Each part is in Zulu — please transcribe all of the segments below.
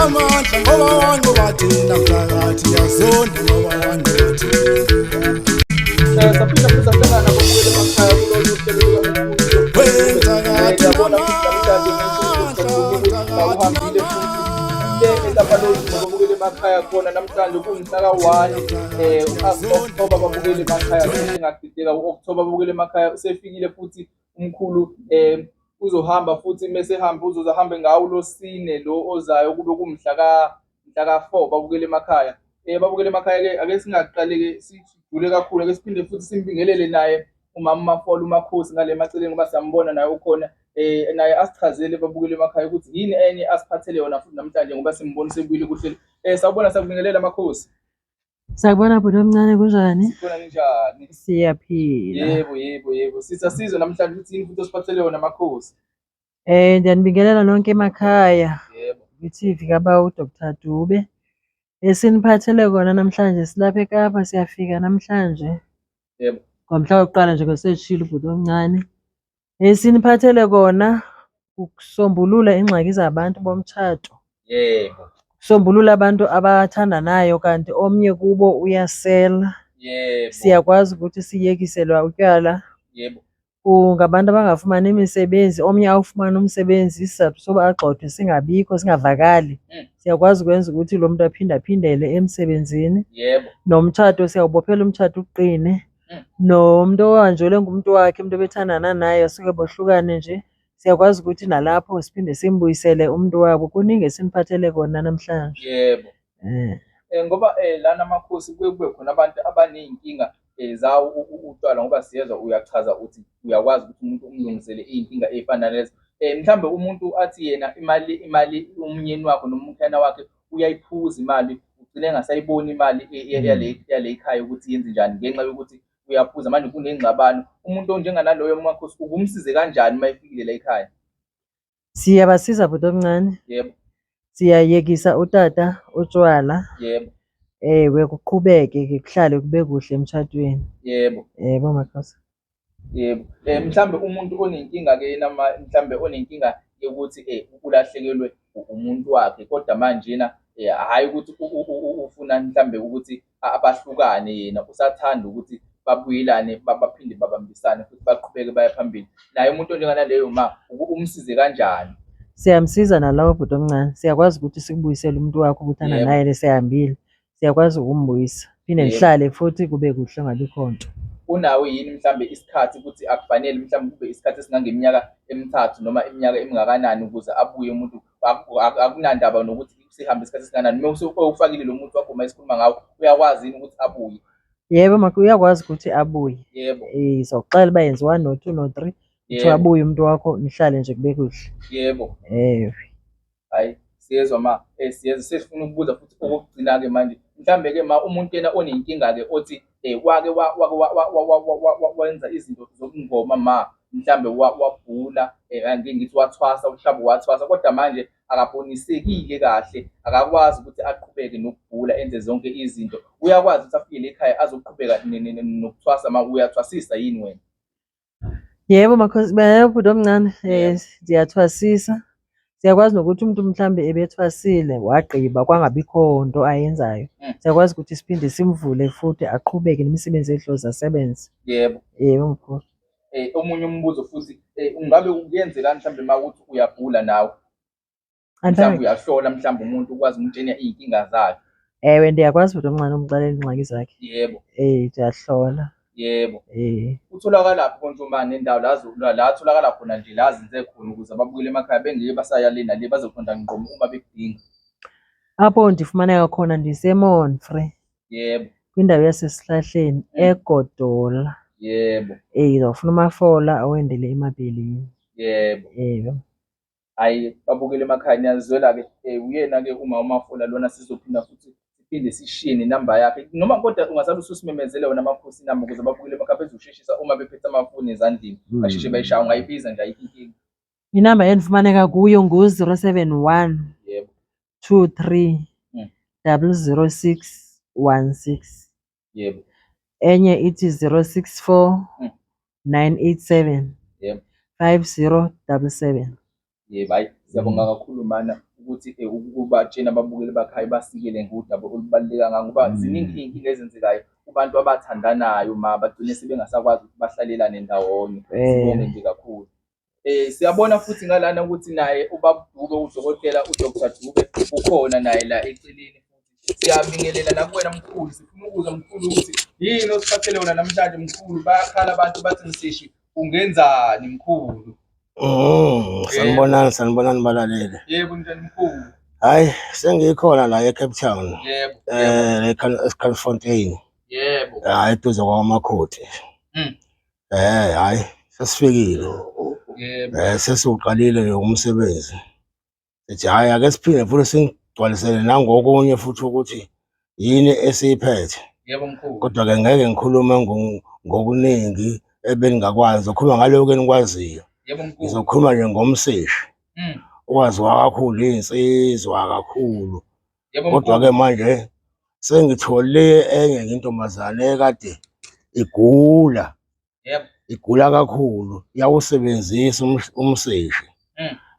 Unamandla ngoba wanqoba thina mthakathi, yazonda ngoba wanqoba thina. Saphinda futhi sahlangana babukeli emakhaya kulolu hlelo lukaMkhulu. Yabona futhi namhlanje uMkhulu uhambile futhi le eKapaloti babukeli emakhaya khona namhlanje kungumhla ka-1 u-October babukeli emakhaya, sengingagideka u-October babukeli emakhaya. Usefikile futhi umkhulu, uzohamba futhi mese ehamba uzoze ahambe ngawo losine lo ozayo, kube kumhla ka mhla ka-4 babukeli emakhaya. Babukeli emakhaya-ke, ake singaqali-ke sijule kakhulu, ake siphinde futhi simbingelele naye umama uMafola uMakhosi ngale emaceleni ngoba siyambona naye ukhona, naye asichazele babukeli emakhaya ukuthi yini enye asiphathele yona futhi namhlanje ngoba simbona sebuyile kuhleli. Sawubona, siyakubingelela Makhosi. Sakubona bhuti omncane, kunjani? Sikhona, ninjani? Siyaphila. Yebo, sisasizwe namhlanje ukuthi yini futhi osiphathele yona, Makhosi. Ndiyanibingelela nonke emakhaya. Kwi-TV kabawo uDr Dube. Esiniphathele kona namhlanje silapha eKapa, siyafika namhlanje. Ngomhla wokuqala nje ngoseshilo ubhuti omncane. Esiniphathele kona ukusombulula iingxaki zabantu bomtshato. Kusombulula abantu abathandanayo kanti omnye kubo uyasela. Siyakwazi ukuthi siyekiselwa utywala. Kungabantu abangafumani imisebenzi, omnye awufumane umsebenzi isizathu soba agxothwe singabikho, singavakali. Siyakwazi ukwenza ukuthi lo mntu aphinde aphindele emsebenzini. Nomtshato siyawubophela umtshato uqine. Nomntu ohanjelwe ngumntu wakhe, umntu ebethandana naye suke bohlukane nje, siyakwazi ukuthi nalapho siphinde simbuyisele umntu wabo. Kuningi esiniphathele kona namhlanje. Ngoba lana Makhosi kuye kube khona abantu abaney'nkinga zawo utshwala, ngoba siyezwa uyachaza uthi uyakwazi ukuthi umuntu umlungisele iy'nkinga ey'fana nalezo. Mhlawumbe umuntu athi yena imali umnyeni wakhe noma umkhwena wakhe uyayiphuza imali, ugcine engasayiboni imali yale ekhaya ukuthi yenze njani ngenxa yokuthi uyaphuza. Manje kunengxabano, umuntu onjenganaloyo Makhosi ukumsize kanjani uma efikile la ekhaya? Siyabasiza bhuti omncane. Siyayekisa utata utshwala. Ewe, kuqhubeke ke kuhlale kube kuhle emtshatweni. Yebo Makhosi. Yebo. Mhlambe umuntu onenkinga ke yena, mhlambe onenkinga yokuthi ulahlekelwe umuntu wakhe, kodwa manje na hhayi ukuthi ufuna mhlambe ukuthi abahlukane, yena usathanda ukuthi babuyelane, baphinde babambisane futhi baqhubeke baye phambili. Naye umuntu onjenganaleyo ma umsize kanjani? Siyamsiza nalawo bhuti omncane. Siyakwazi ukuthi sikubuyisele umuntu wakho ubuthanda naye lesehambile. Siyakwazi ukumbuyisa. Phinde nihlale futhi kube kuhle kungabikho nto. Unawo yini mhlambe isikhathi ukuthi akufanele mhlambe kube isikhathi esingangeminyaka emithathu noma iminyaka emingakanani ukuze abuye umuntu? Akunandaba nokuthi sihambe isikhathi esingakanani, uma usewufakile lo muntu wakho uma esikhuluma ngawo, uyakwazi yini ukuthi abuye? Yebo makho, uyakwazi ukuthi abuye. Sizokuxela uba yenza 1 no 2 no 3, kuthiwa abuye umuntu wakho, nihlale nje kube kuhle. Ewe. Hhayi, siyezwa ma, siyezwa. Sesifuna ukubuza futhi okokugcina-ke manje, mhlambe-ke ma umuntu yena onenkinga-ke othi wake wenza izinto zobungoma ma, mhlambe wabhula, angike ngithi wathwasa, mhlawumbe wathwasa, kodwa manje akabonisekile kahle, akakwazi ukuthi aqhubeke nokubhula enze zonke izinto. Uyakwazi ukuthi afike ekhaya azoqhubeka nokuthwasa ma? Uyathwasisa yini wena? Yebo Makhosi, yebo bhuti omncane, ndiyathwasisa. Siyakwazi nokuthi umuntu mhlambe ebethwasile wagqiba kwangabikho nto ayenzayo. Siyakwazi ukuthi siphinde simvule futhi aqhubeke nemisebenzi yedlozi asebenze. Yebo mkhulu. Omunye umbuzo futhi, ungabe kuyenzekani mhlambe uma ukuthi uyabhula nawe? Mhlawumbe uyahlola, mhlawumbe umuntu ukwazi umtshela iy'nkinga zakhe. Ewe, ndiyakwazi bhuti omncane umxelela iingxaki zakhe. Ndiyahlola. Utholakalaphi konje uma nendawo la la atholakala khona nje, la azinze khona, ukuze ababukeli emakhaya bengeke basaya le nale, bazoqonda ngqo uma bekudinga? Apho ndifumaneka khona ndiseMonfre. Kwindawo yaseSihlahleni, eGodola. Uzawufuna uMafola awendele eMabeleni. Ewe. Hhayi, babukele emakhaya, niyazizwela-ke, uyena-ke uma uMafola lona. Sizophinda futhi siphinde sishiye nenamba yakhe, noma kodwa ungasabe ususimemezele wena Makhosi inamba ukuze babukele emakhaya bezosheshisa uma bephethe amafoni ezandleni, basheshe bayishaya. Ungayibiza nje, ayikho inkinga. Inamba endifumaneka kuyo ngu-071 23 006 16. Enye ithi 064 987 5077. Yebo, hhayi, siyabonga kakhulu mana. ukuthi ukubatshena ababukeli bakhaya basikele ngodaba olubaluleke kangaka ngoba ziningi iy'nkinga ezenzekayo kubantu abathandanayo ma bagcine sebengasakwazi ukuthi bahlalelane ndawonye. Sibonge nje kakhulu. Siyabona futhi ngalana ukuthi naye ubaba Dube udokotela uDr Dube ukhona naye la eceleni futhi. Siyabingelela nakuwena mkhulu, sifuna ukuzwa mkhulu ukuthi yini osiphathele yona namhlanje mkhulu. Bayakhala abantu bathi mseshi ungenzani mkhulu. Sanibonani, sanibonani balaleli. Yebo njani mkhulu. Hayi, sengikhona la eCape Town. Yebo. eCalfontein. Yebo. Hayi, eduze kwaMakhoti. Hayi, sesifikile. Yebo. Sesiwuqalile nje umsebenzi. Sithi hhayi ake siphinde futhi singigcwalisele nangokunye futhi ukuthi yini esiyiphethe. Yebo mkhulu. Kodwa-ke ngeke ngikhulume ngokuningi ebengingakwazi, ngizokhuluma ngalokhu enikwaziyo. Yebo mkhulu. Ngizokhuluma nje ngomseshi owaziwa kakhulu iy'nsizwa kakhulu. Yebo Kodwa-ke manje sengithole enye intombazane ekade igula. Yebo. Igula kakhulu, iyawusebenzisa umseshi.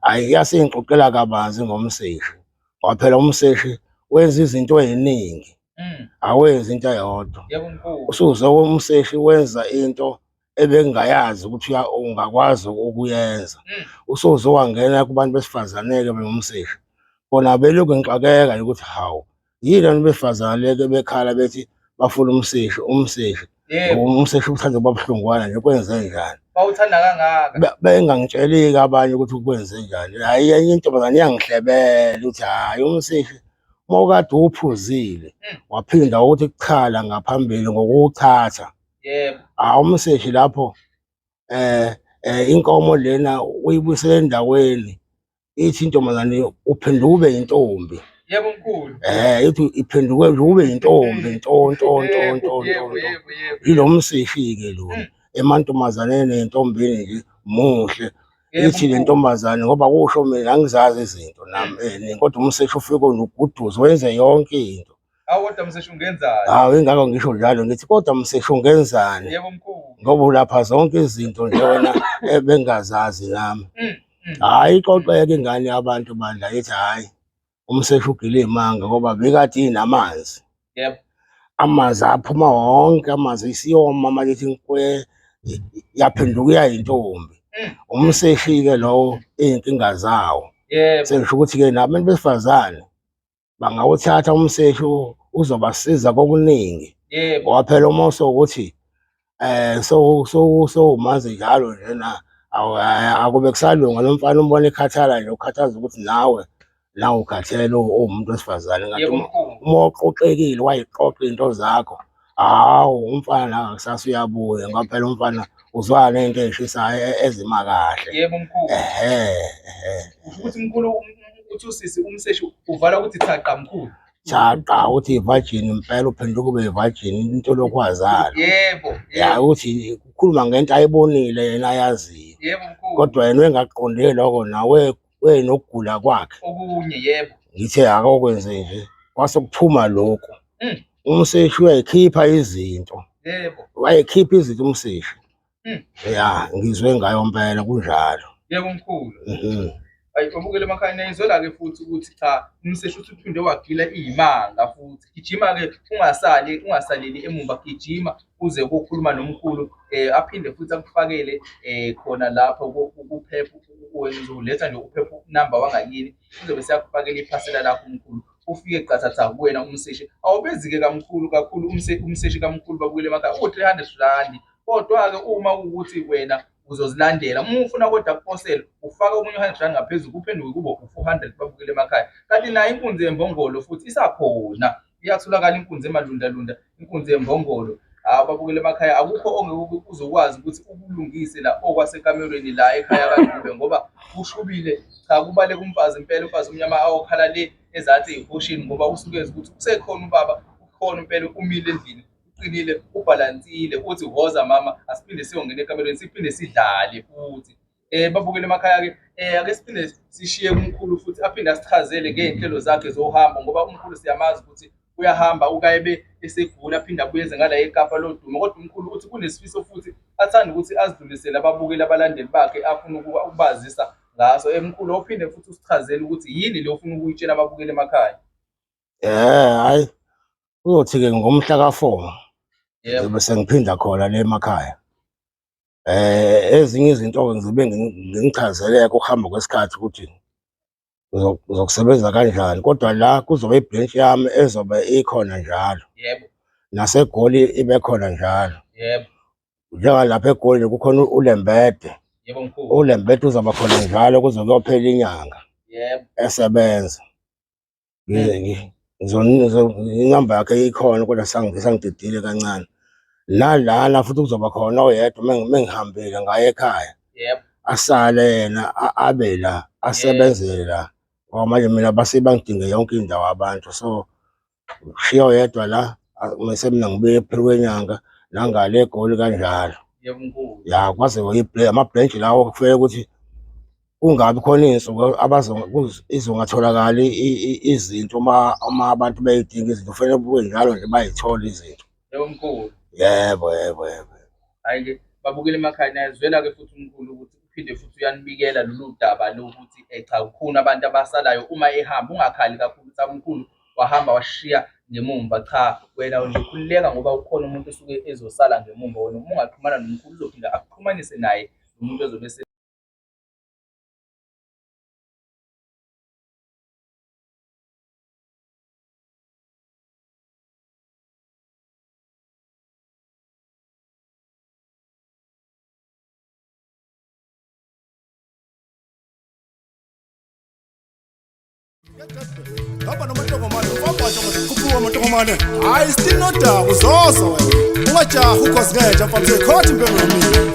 Hhayi, iyasingixoxela kabanzi ngomseshi. Ngoba phela umseshi wenza izinto ey'ningi, awenzi into eyodwa. Yebo mkhulu. Usuze umseshi wenza into ebengingayazi ukuthi ungakwazi ukuyenza. Usuze wangena kubantu besifazane-ke bengumseshi. Bona belokhu ngixakeka ukuthi hawu, yini abantu besifazane leke bekhala bethi bafuna umseshi, umseshi. Yebo. Umseshi uthanda ukuba buhlungwana nje, kwenze njani? Bawuthanda kangaka. Bengangitsheliki abanye ukuthi kwenze njani. Hhayi, enye intombazane iyangihlebela ukuthi hhayi umseshi uma ukade uwuphuzile waphinda ukuthi kuchala ngaphambili ngokuwuthatha. Yebo. Hawu umseshi lapho inkomo lena uyibuyisele endaweni, ithi intombazane uphenduka ube yintombi. Yebo mkhulu. Ithi iphenduke nje ube yintombi nto nto nto nto nto Yebo nto. yebo yebo. Yilo mseshi-ke lona emantombazaneni ney'ntombini nje muhle. Yebo, Ithi le mkhulu. ntombazane ngoba kusho mina angizazi izinto nami kodwa umseshi ufike unoguduzi wenze yonke into. Hawu kodwa mseshi ungenzani? Hawu ingakho ngisho njalo ngithi kodwa mseshi ungenzani? Yebo mkhulu. Ngoba ulapha zonke izinto nje wena ebengazazi nami. Hhayi ixoxeke ingane yabantu bandla ithi hhayi umseshi ugile imanga ngoba bekade inamanzi. Yebo. Amanzi aphuma wonke amanzi isiyoma manje ithi nkwe yaphenduka iyayintombi. Umseshi-ke lowo iy'nkinga zawo. Yebo. Sengisho ukuthi-ke nabantu besifazane bangawuthatha umseshi uzobasiza kokuningi. Yebo. Ngoba phela uma usowukuthi so so sowumazi njalo njena akube kusalunga lo mfana umbona ekhathala nje ukhathaza ukuthi nawe la ukhathele uwumuntu wesifazane kanti Yebo mkhulu. uma uqoqekile wayiqoqa iy'nto zakho, hawu umfana la ngakusasa uyabuya ngoba phela umfana uzwana ney'nto ey'shisayo ezima kahle. Yebo mkhulu. Ehhe, ehhe. Usho ukuthi mkhulu uthi usisi umseshi uvala ukuthi thaqa mkhulu. Thaqa uthi i-virgin impela uphenduka ube i-virgin into lokhu wazalwa. Yebo. Ya Yebo. uthi ukhuluma ngento ayibonile yena ayaziyo. Yebo mkhulu. Kodwa yena wengaqondile lokho nawe wenokugula kwakhe. Okunye yebo. Ngithe akokwenze nje kwase kuphuma lokhu. Umseshi uyayikhipha izinto. Yebo. Wayekhipha izinto umseshi. Ya ngizwe ngayo impela kunjalo. Yebo mkhulu. Ayi ubukele emakhaya niyizwela-ke futhi ukuthi cha umseshi uthi uphinde wagila iy'manga futhi. Gijima-ke ungasali ungasaleli emumva gijima uze kokhuluma nomkhulu aphinde futhi akufakele khona lapho kuphepha wena uzoletha nje uphepha number wangakini uzobe seyakufakela iphasela lakho umkhulu. Ufike qathatha kuwena umseshi. Awubizi-ke kamkhulu kakhulu umseshi kamkhulu babukele emakhaya uwu-300 randi. Kodwa-ke uma kuwukuthi wena uzozilandela uma ufuna kodwa kuposele ufaka omunye u-100 rand ngaphezulu kuphenduke kube u-400 babukele emakhaya. Kanti nayo inkunzi yembongolo futhi isakhona iyatholakala inkunzi emalundalunda inkunzi yembongolo. Hawu babukele emakhaya akukho ongeke uzokwazi ukuthi ukulungise la okwasekamerweni la ekhaya kaDube ngoba kushubile cha kubaleka umfazi impela umfazi omnyama awokhala le ezansi ey'hosheni ngoba usuke ezi ukuthi kusekhona ubaba ukhona impela umile endlini uqinile ubhalansile uthi woza mama asiphinde siyongena ekamerweni siphinde sidlale futhi. Babukele emakhaya-ke ake siphinde sishiye kumkhulu futhi aphinde asichazele ngey'nhlelo zakhe zohambo ngoba umkhulu siyamazi ukuthi uyahamba ukaye esegula aphinde abuyeze ngala eKapa lodumo kodwa umkhulu uthi kunesifiso futhi athanda ukuthi azidlulisele ababukeli abalandeli bakhe afuna ukubazisa Ngaso emkhulu ophinde futhi usichazele ukuthi yini le ofuna ukuyitshela ababukeli emakhaya. Eh hayi kuzothi-ke ngomhla ka-4 Yebo. ngizobe sengiphinda khona le emakhaya. Eh ezinye izinto-ke ngizobe ngichazeleka ukuhamba kwesikhathi ukuthi ngizokusebenza kanjani kodwa la kuzobe ibhrentshi yami ezobe ikhona njalo. Yebo. NaseGoli ibe khona njalo. Yebo. Njengalapha eGoli kukhona uLembede. Yebo mkhulu. ULembede uzoba khona njalo kuze kuyophela inyanga. Yebo. Esebenza. Inamba yakhe ikhona kodwa sangididile kancane. Nalana futhi kuzoba khona oyedwa mengihambile ngaye ekhaya. Yebo. Asale yena abe la asebenzele la. Ngoba manje mina base bangidinge yonke indawo abantu so ushiya oyedwa la mese mina ngibuye phela kwenyanga nangale eGoli kanjalo. Yebo mkhulu. Ya kwaze ama-branch lawo kufanele ukuthi kungabi khona iy'nsuku izongatholakali izinto uma abantu bey'dinga izinto kufanele kube njalo nje bay'thole izinto. Yebo mkhulu. Yebo, yebo, yebo. Hhayi-ke babukele emakhaya niyazwela-ke futhi umkhulu ukuthi uphinde futhi uyanibikela lolu daba lokuthi cha kukhona abantu abasalayo uma ehamba ungakhali kakhulu ukuthi umkhulu wahamba washiya ngemumva. Cha wena nje khululeka ngoba ukhona umuntu osuke ezosala ngemumva wena uma ungaxhumana nomkhulu uzophinda akuxhumanise naye umuntu ozobe Hamba nomantongomane ufambatsha khuphuka amantongomane hayi still nodaba uzoza wena ungajahi ukhosikeja mfana uzoyikhotha impela yomile.